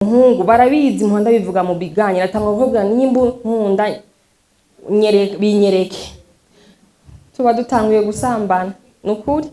Umuhungu barabizi, mpora bivuga mu biganiro, atanga kuvuga nimba nkunda binyereke, tuba dutanguye gusambana. Nukuri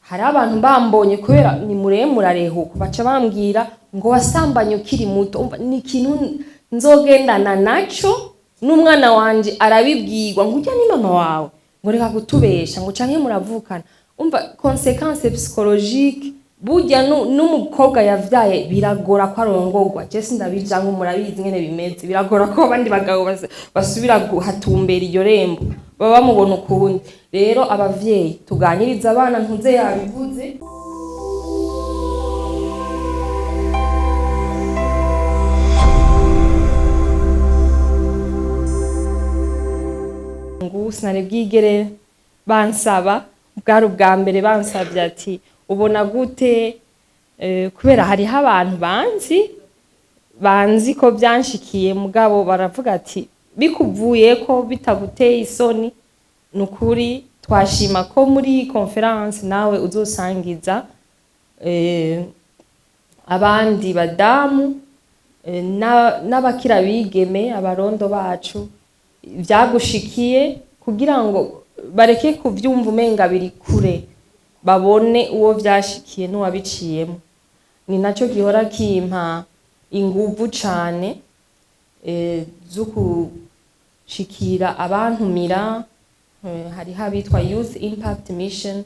hari abantu bambonye kubera ni muremure arehuka, baca bambwira ngo wasambanye ukiri muto. Umva, ni ikintu nzogendana naco, n'umwana wanje arabibwirwa ngo urya ni mama wawe, ngo reka kutubesha, ngo canke muravukana. Umva, conséquence psychologique, burya n'umukobwa yavyaye biragora ko arongorwa. Je sindabijamwo, murabizi ngene bimeze, biragora ko abandi bagabo basubira guhatumbera iryo rembo, baba bamubona ukundi. Rero abavyeyi tuganirize abana, ntuze yabivuze. Ngu sinari bwigere bansaba, bwari ubwa mbere bansabye ati ubona gute, kubera hariho abantu banzi ko byanshikiye, mugabo baravuga ati bikuvuye ko bitaguteye isoni, nukuri twashima ko muri iyi conference nawe uzosangiza abandi badamu n'abakira bigeme, abarondo bacu, vyagushikiye, kugira ngo bareke kuvyumva umenga biri kure, babone uwo vyashikiye n'uwabiciyemo. Ni naco gihora kimpa inguvu cane zo gushikira abantumira. Hariho abitwa Youth Impact Mission,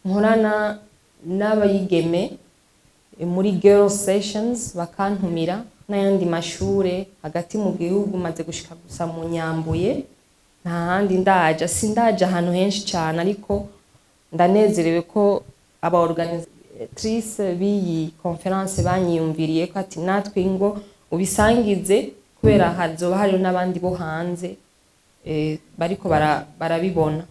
nkorana n'abayigeme muri girl sessions, bakantumira n'ayandi mashure hagati mu gihugu. Maze gushika gusa mu Nyambuye, nta handi ndaja, sindaja ahantu henshi cane, ariko ndanezerewe ko aba organisatrice b'iyi conference banyiyumviriye ko ati natwe ngo ubisangize, kubera hazoba hariho n'abandi bo hanze bariko barabibona.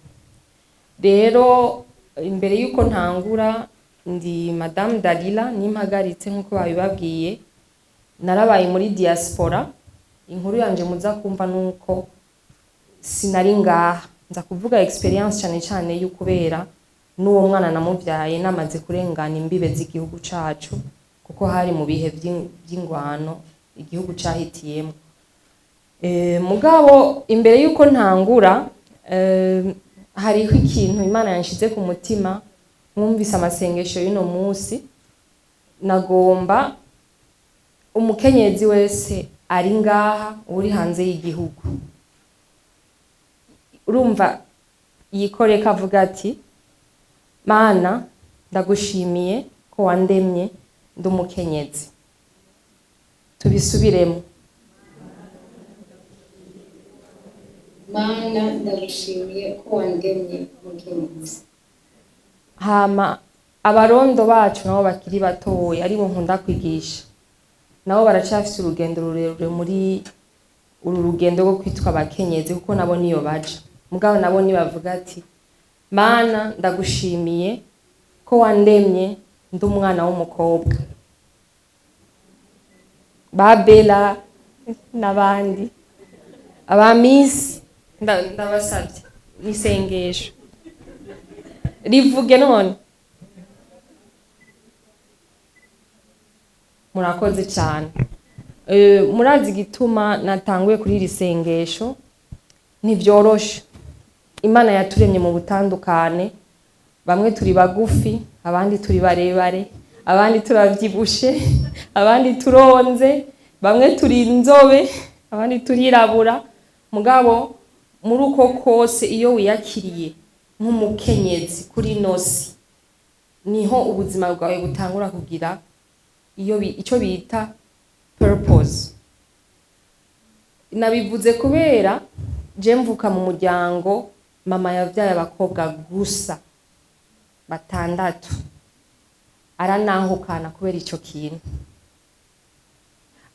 Rero imbere yuko ntangura, ndi Madame Dalila Nimpagaritse, nkuko babibabwiye. Narabaye muri diaspora. Inkuru yanje muza kumva nuko sinari ngaha, nza kuvuga experience cyane cyane y'ukubera n'uwo mwana namuvyaye namaze kurengana imbibe z'igihugu cacu, kuko hari mu bihe vy'ingwano igihugu cahitiyemo. Mugabo imbere yuko ntangura, hariho ikintu Imana yanshize ku mutima. Mwumvise amasengesho y'uno munsi, nagomba umukenyezi wese ari ngaha, uri hanze y'igihugu, urumva yikoreka avuga ati Mana, ndagushimiye ko wandemye ndi umukenyezi. Tubisubiremo. Mana, ndagushimiye ko wandemye umukenyezi. Hama abarondo bacu nabo bakiri batoya, aribo nkunda kwigisha, nabo baracafise urugendo rurerure muri uru rugendo rwo kwitwa abakenyezi, kuko nabo niyo baja. Mugabo nabo nibavuga ati Mana, ndagushimiye ko wandemye ndi umwana w'umukobwa. Ba Bella n'abandi aba miss, ndabasabye n'isengesho rivuge none. Murakoze cyane. Murazi igituma natanguye kuri iri sengesho? Ntibyoroshe. Imana yaturemye mu butandukane, bamwe turi bagufi, abandi turi barebare, abandi turavyibushe, abandi turonze, bamwe turi inzobe, abandi turirabura. Mugabo muri uko kose, iyo wiyakiriye nk'umukenyezi kuri nosi, niho ubuzima bwawe butangura kugira iyo ico bita purpose. Nabivuze kubera je mvuka mu muryango, mama yavyaye abakobwa gusa batandatu, aranahukana kubera ico kintu.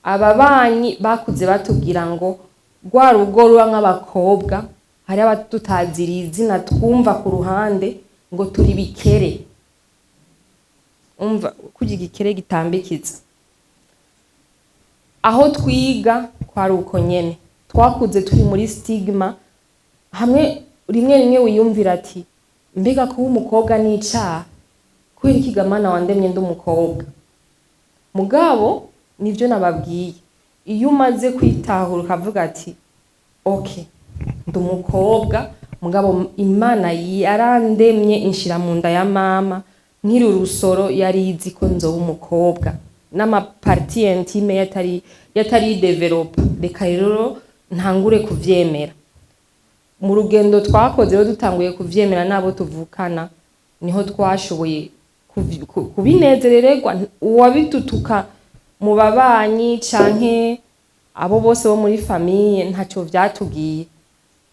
Ababanyi bakuze batubwira ngo rwa rugo ruba nk'abakobwa, hari abatutaziriye izina twumva ku ruhande ngo turi bikere. Umva kurya igikere gitambikiza. Aho twiga kwari uko nyene, twakuze turi muri stigma, hamwe rimwe rimwe wiyumvira ati mbega kuba umukobwa n'icaha? Kubera iki gamana wandemye ndi umukobwa? Mugabo Nivyo nababwiye, iyo umaze kwitahura ukavuga ati: "Ok, ndi umukobwa, mugabo Imana yarandemye inshira mu nda ya mama nkiri urusoro, yari izi ko nzoba umukobwa n'ama parties intimes yatari développé, reka rero ntangure kuvyemera." Mu rugendo twakoze rero, dutanguye kuvyemera n'abo tuvukana, niho twashoboye kubinezerererwa. Uwabidutuka mu babanyi canke abo bose bo muri famille, ntacyo vyatubwiye,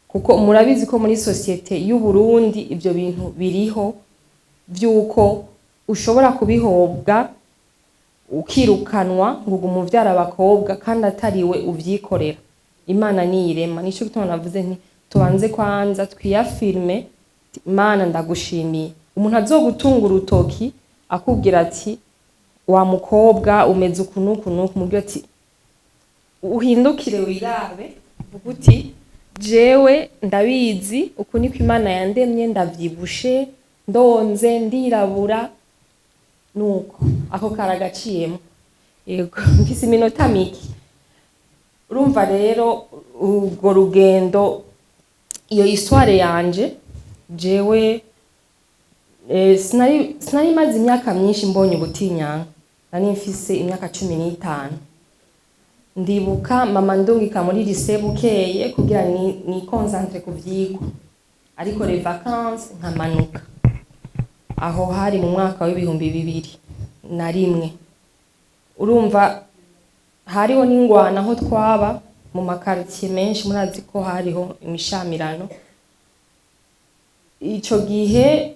kuko murabizi ko muri société y'u Burundi ivyo bintu biriho vy'uko ushobora kubihobwa, ukirukanwa ngo ugume uvyara abakobwa kandi atariwe uvyikorera. Imana niyirema. Nico gituma navuze nti tubanze kwanza twiyafirme. Imana ndagushimiye. Umuntu azogutunga urutoki akubwira ati: "Wa mukobwa, umeze uku n'uku n'uku," mubwira ati: "Uhindukire wirabe, uvuge uti: 'Jewe ndabizi, uku niko Imana yandemye, ndavyibushe, ndonze, ndirabura.'" Nuko ako karagaciyemo. Yego, mfise iminota mike. Urumva rero urwo rugendo, iyo histoire yanje, jewe sinari maze imyaka myinshi mbonye ubutinyanka. Nari mfise imyaka 15. Ndibuka mama ndungika muri lycée bukeye kugira ni concentre ku vyigwa, ariko les vacances nkamanuka. Aho hari mu mwaka w'2001. Urumva hariho n'ingwana aho twaba mu ma quartiers menshi, murazi ko hariho imishamirano ico gihe.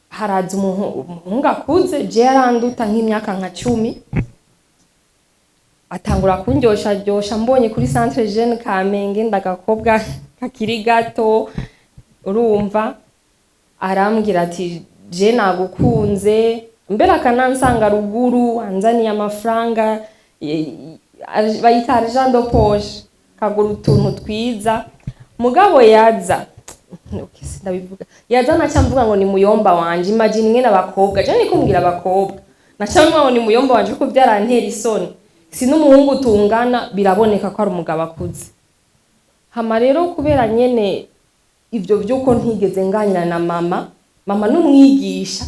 Haraza umuhungu akuze, je yaranduta nk'imyaka nka 10, atangura kundyosha ryosha. Mbonye kuri Centre Jeune Kamenge, ndagakobwa kakiri gato, urumva arambwira ati: "Je nagukunze." Mbere akanansanga ruguru, anzaniye amafaranga bayita argent de poche, kagura utuntu twiza. Mugabo yaza, okay, sindabivuga, yaza naca mvuga ngo ni muyomba wanje. Imagine ingene abakobwa, je nikumbwira abakobwa, naca mvuga ngo ni muyomba wanje kuko byarantera isoni. Si n'umuhungu tungana, biraboneka ko ari umugabo akuze. Hama rero kubera nyene ivyo vy'uko ntigeze nganira na mama, mama n'umwigisha,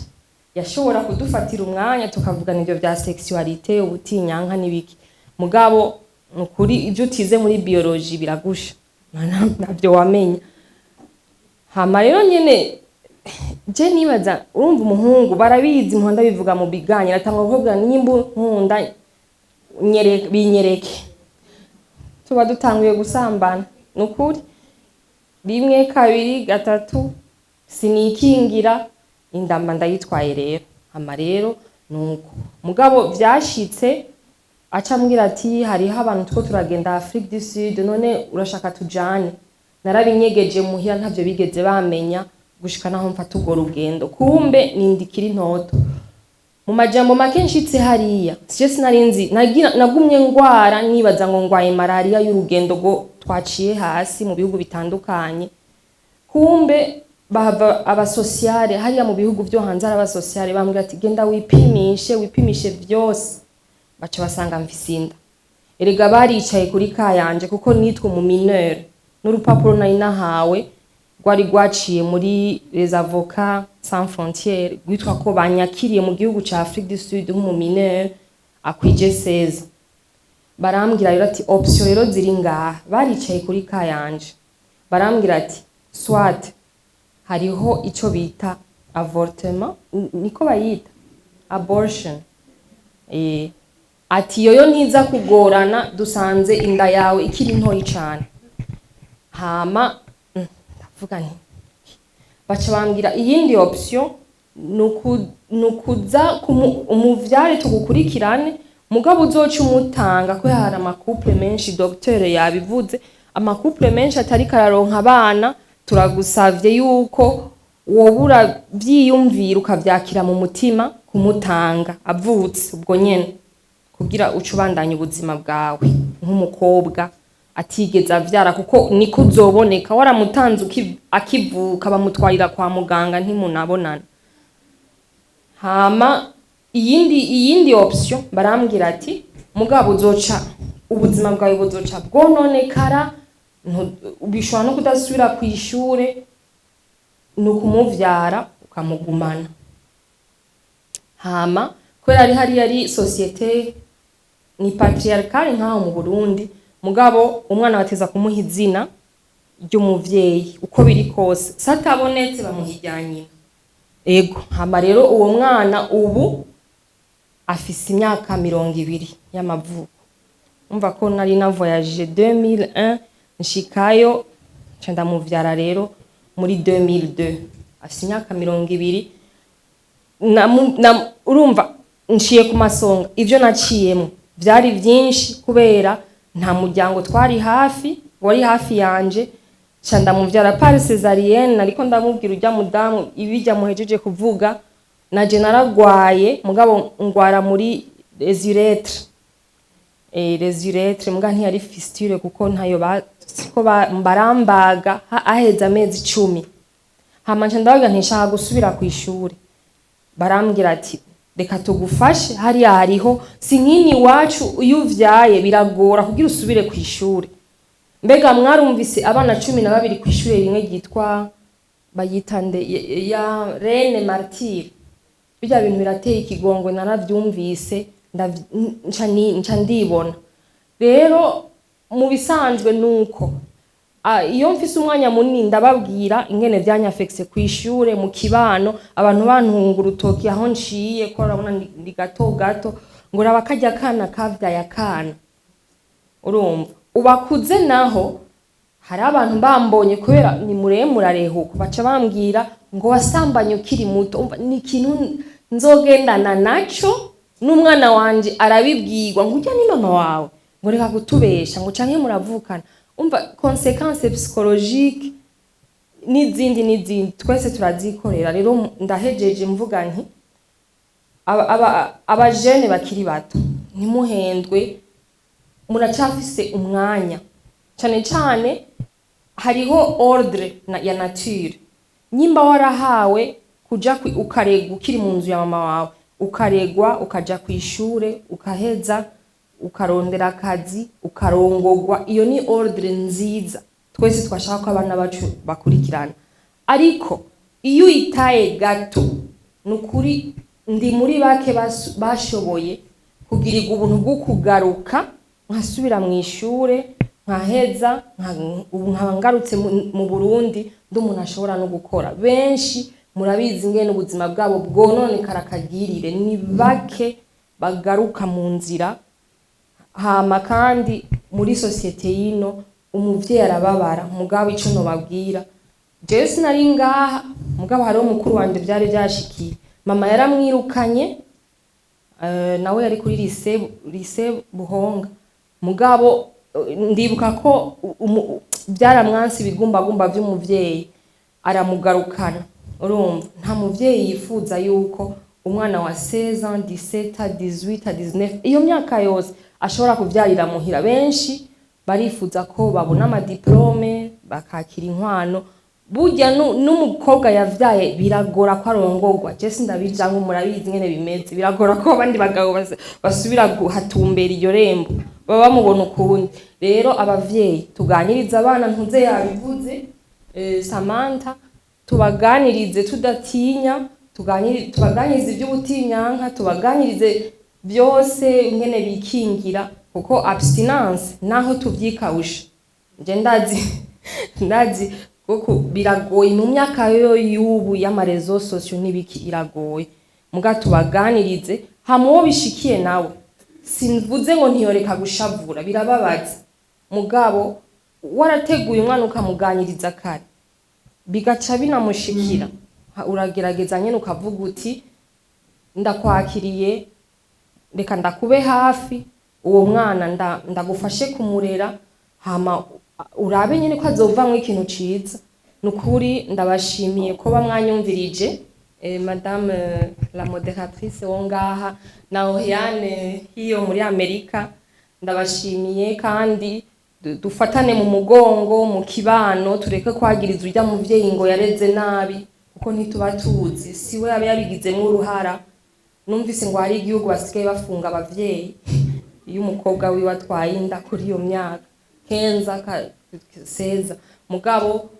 yashobora kudufatira umwanya tukavugana ivyo vya sexualité, ubutinyanka n'ibiki. Mugabo nukuri ivyo utize muri biologie biragusha, navyo wamenya. Hama rero nyene je nibaza, urumva umuhungu barabizi, muhanda bivuga mu biganiro, atanga kuvuga: "Nimba nkunda binyereke." Tuba dutanguye gusambana, nukuri rimwe, kabiri, gatatu, sinikingira, indamba ndayitwaye rero. Hama rero nuko mugabo vyashitse aca ambwira ati: "Hariho abantu two turagenda Afrique du Sud, none urashaka tujane?" Narabinyegeje muhira, ntavyo bigeze bamenya gushika naho mfata urwo rugendo. Kumbe nindikira intoto. Mu majambo make, nshitse hariya sije sinari nzi, nagumye ngwara, nibaza ngo ngwaye malaria y'urugendo rwo twaciye hasi mu bihugu bitandukanye. Kumbe bahava abasosiyale hariya mu bihugu vyo hanze, hari abasosiyale bambwira ati: "Genda wipimishe, wipimishe vyose." Baca basanga mfise inda. Erega baricaye kuri kayanje kuko nitwa umu mineur, n'urupapuro nari nahawe rwari rwaciye muri les Avocats Sans Frontières, rwitwa ko banyakiriye mu gihugu ca Afrique du Sud nk'umu mineur akwije 16. Barambwira rero ati: "Option rero ziri ngaha." Baricaye kuri kayanje, barambwira ati: "Soit hariho ico bita avortement, niko bayita abortion." Ati: "Yoyo ntiza kugorana, dusanze inda yawe ikiri ntoyi cane." Hama ndavuga nti, baca bambwira iyindi option nukuza umuvyare tugukurikirane, mugabo uzoca umutanga, kubera hari ama couples menshi, docteur yabivuze, ama couples menshi atariko araronka abana. Turagusavye yuko woba uravyiyumvira, ukavyakira mu mutima kumutanga avutse ubwo nyene, kugira uce ubandanya ubuzima bwawe nk'umukobwa atigeze avyara, kuko niko uzoboneka waramutanze akivuka, bamutwarira kwa muganga, ntimunabonana. Hama iyindi option, barambwira ati: Mugabo uzoca ubuzima bwawe buzoca bwononekara, bishobora no kudasubira kw'ishure. Ni ukumuvyara ukamugumana. Hama kubera ari hariya ari société ni patriarcale nkaho mu Burundi, mugabo umwana bateza kumuha izina ry'umuvyeyi uko biri kose, satabonetse bamuha irya nyina. Ego, hama rero uwo mwana ubu afise imyaka 20 y'amavuko. Umva ko nari na voyage 2001, nshikayo nca ndamuvyara rero muri 2002, afise imyaka 20. Urumva nciye ku masonga, ivyo naciyemo vyari vyinshi kubera nta muryango twari hafi wari hafi yanje. Nca ndamuvyara par césarienne, ariko ndamubwira urya mudamu ibijya muhejeje kuvuga. Naje naragwaye, mugabo ngwara muri les urètres, les urètres, muga ntiyari fistule kuko ntayo ba siko barambaga aheze amezi 10. Hama nca ndabaga ntishaka gusubira kw'ishure. Barambwira ati: "Reka tugufashe." Hariya hariho si nk'ini iwacu, iyo uvyaye biragora kugira usubire kw'ishure. Mbega mwarumvise abana 12 kw'ishure rimwe ryitwa bayita nde ya Reine Martyre? Birya bintu birateye ikigongwe, naravyumvise nca ndibona. Rero mu bisanzwe nuko iyo mfise umwanya munini ndababwira ingene vyanyafekise kw'ishure, mu kibano, abantu bantunga urutoki aho nciye, ko urabona ndi gato gato, ngo raba karya kana kavyaye akana. Urumva ubakuze naho hari abantu bambonye kubera ni muremure arehuka, baca bambwira ngo wasambanye ukiri muto. Umva, ni ikintu nzogendana naco, n'umwana wanje arabibwirwa ngo urya ni mama wawe, ngo reka kutubesha, ngo canke muravukana. Umva, conséquence psychologique n'izindi n'izindi twese turazikorera. Rero ndahejeje mvuga nti abajene bakiri bato, ntimuhendwe, muracafise umwanya. Cane cane hariho ordre ya nature. Nyimba warahawe kuja ukaregwa ukiri mu nzu ya mama wawe, ukaregwa ukaja kw'ishure, ukaheza ukarondera akazi, ukarongogwa, iyo ni ordre nziza twese twashaka ko abana bacu bakurikirana. Ariko iyo uyitaye gato, ni ukuri ndi muri bake bashoboye kugirirwa ubuntu bwo kugaruka nkasubira mu ishure nkaheza, ubu nkaba ngarutse mu Burundi ndi umuntu ashobora no gukora. Benshi murabizi ingene ubuzima bwabo bwononekara akagirire, ni bake bagaruka mu nzira. Hama kandi muri société yino umuvyeyi arababara, mugabo ico nobabwira, jewe sinari ngaha, mugabo hariho mukuru wanje vyari vyashikiye, mama yaramwirukanye, nawe yari kuri lycée Buhonga. Mugabo ndibuka ko byaramwansi ibigumbagumba vy'umuvyeyi aramugarukana. Urumva nta muvyeyi yifuza yuko umwana wa 16 ans, 17, 18, 19, iyo myaka yose ashobora kuvyarira muhira. Benshi barifuza ko babona ama diplômes, bakakira inkwano. Burya n'umukobwa yavyaye biragora ko arongorwa. Je sindabijamwo, murabizi ingene bimeze, biragora ko abandi bagabo basubira guhatumbera iryo rembo, baba bamubona ukundi. Rero abavyeyi tuganirize abana, ntuze yabivuze, Samantha, tubaganirize tudatinya, tubaganirize ivy'ubutinyanka, tubaganirize byose ingene bikingira, kuko abstinence naho tuvyikawusha, nje ndazi kuko biragoye mu myaka yo y'ubu y'ama réseaux sociaux n'ibiki, iragoye. Muga tubaganirize. Hama uwo bishikiye nawe, simvuze ngo ntiyoreka gushavura, birababaza, mugabo warateguye umwana ukamuganiriza kare bigaca binamushikira, uragerageza nyene ukavuga uti: "Ndakwakiriye, reka ndakube hafi uwo mwana, ndagufashe kumurera, hama urabe nyene ko azovamwo ikintu ciza." Nukuri ndabashimiye ko bamwanyumvirije, madame la modératrice wo ngaha na Oriane hiyo muri Amerika, ndabashimiye. Kandi dufatane mu mugongo mu kibano, tureke kwagiriza urya muvyeyi ngo yareze nabi, kuko ntituba tuzi, siwe yaba yabigizemwo uruhara. Numvise ngo hari igihugu basigaye bafunga abavyeyi. Iyo umukobwa wiwe atwaye inda kuri iyo myaka kenza seza, mugabo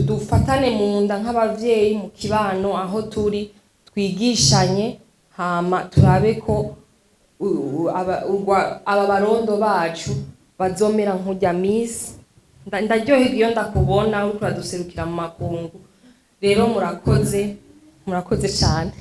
dufatane mu nda nk'abavyeyi, mu kibano aho turi, twigishanye, hama turabe ko aba barondo bacu bazomera nk'urya Miss. Ndaryoherwa iyo ndakubona uriko uraduserukira mu makungu. Rero murakoze, murakoze cyane.